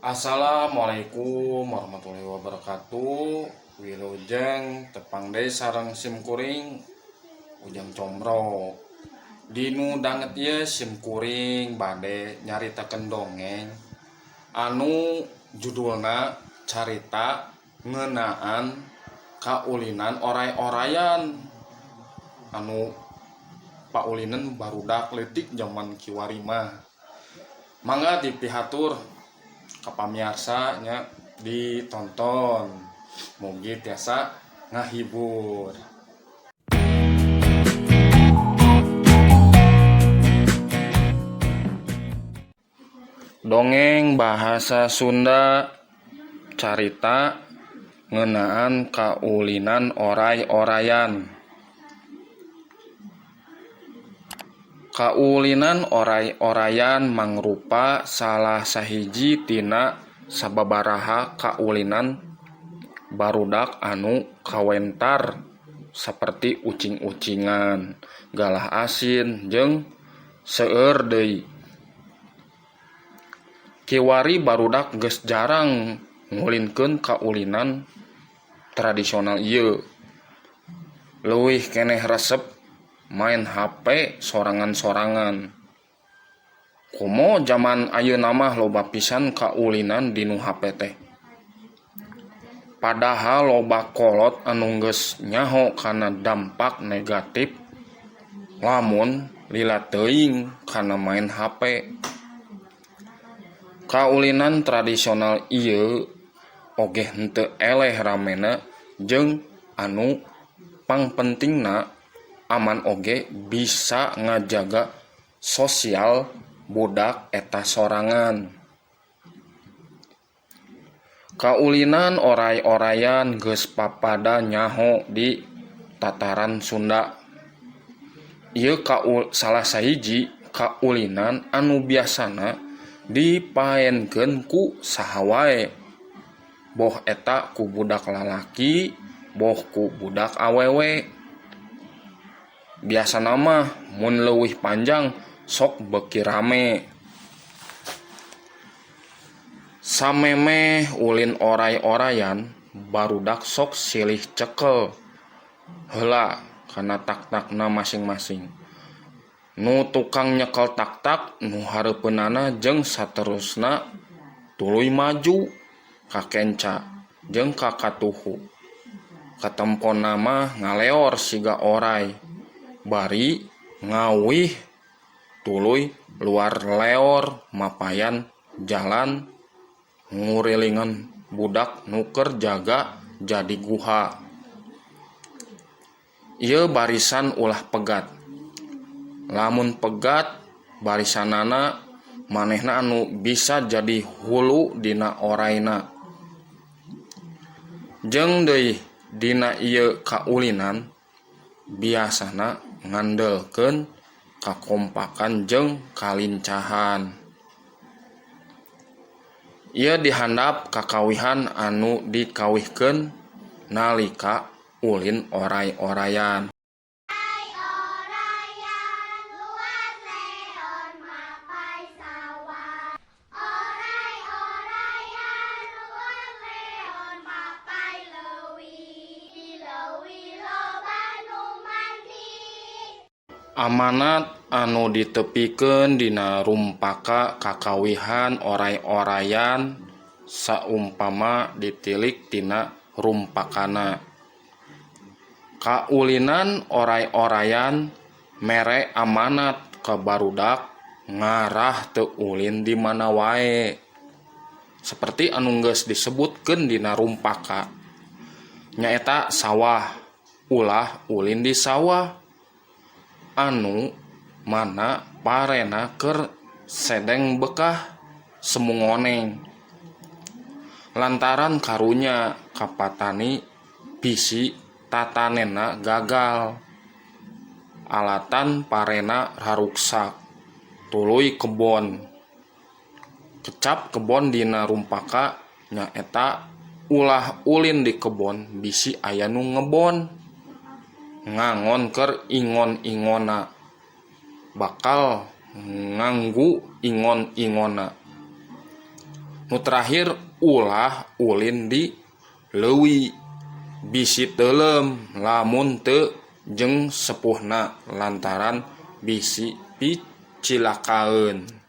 Assalamualaikum warahmatullahi wabarakatuh. Wilujeng tepang deui sareng sim kuring Ujang Combro. Dinu danget ieu sim kuring bade nyaritakeun dongeng anu judulna carita ngeunaan kaulinan oray-orayan anu paulinan barudak leutik jaman kiwari mah. Mangga dipihatur ka pamiarsa nya ditonton mugi tiasa ngahibur. Dongeng bahasa Sunda carita ngeunaan kaulinan oray-orayan. Kaulinan oray-orayan mangrupa salah sahiji tina sababaraha kaulinan barudak anu kawentar saperti ucing-ucingan, galah asin jeung seueur deui. Kiwari barudak geus jarang ngulinkeun kaulinan tradisional ieu. Leuwih keneh resep maen hape sorangan-sorangan. Komo jaman ayeuna mah loba pisan kaulinan dinu hape teh. Padahal loba kolot anu geus nyaho kana dampak negatif lamun lila teuing kana maen hape. Kaulinan tradisional ieu oge henteu eleh ramena jeung anu pangpentingna aman oge bisa ngajaga sosial budak eta sorangan. Kaulinan oray-orayan geus papada nyaho di tataran Sunda. Ieu salah sahiji kaulinan anu biasana dipaenkeun ku saha wae, boh eta ku budak lalaki boh ku budak awewe. Biasana mah mun leuwih panjang sok beuki rame. Samemeh ulin oray-orayan barudak sok silih cekel heula kana taktakna masing-masing. Nu tukang nyekel taktak nu hareupeunana jeung saterusna tuluy maju ka kenca jeung ka katuhu. Katempona mah ngaleor siga oray bari ngawih tuluy luar leor mapayan jalan ngurilingan budak nu keur jaga jadi guha. Ieu barisan ulah pegat. Lamun pegat barisanana manehna anu bisa jadi hulu dina orayna. Jeung deui dina ieu kaulinan biasana ngandelkeun kakompakan jeung kalincahan. Ieu dihandap kakawihan anu dikawihkeun nalika ulin oray-orayan. Amanat anu ditepikeun dina rumpaka kakawihan oray-orayan saumpama ditilik tina rumpakana. Kaulinan oray-orayan mere amanat ka barudak ngarah teu ulin di mana wae. Saperti anu geus disebutkeun dina rumpaka nyaeta sawah, ulah ulin di sawah anu mana parena keur sedeng bekah semu ngoneng. Lantaran karunya ka patani bisi tatanena gagal, alatan parena raruksak tuluy kebon. Kecap kebon dina rumpaka nyaeta ulah ulin di kebon bisi aya nu ngebon ngangon keur ingon-ingona bakal nganggu ingon-ingona. Nu terakhir, ulah ulin di leuwi, bisi teuleum lamun teu jeung sepuhna lantaran bisi picilakaeun.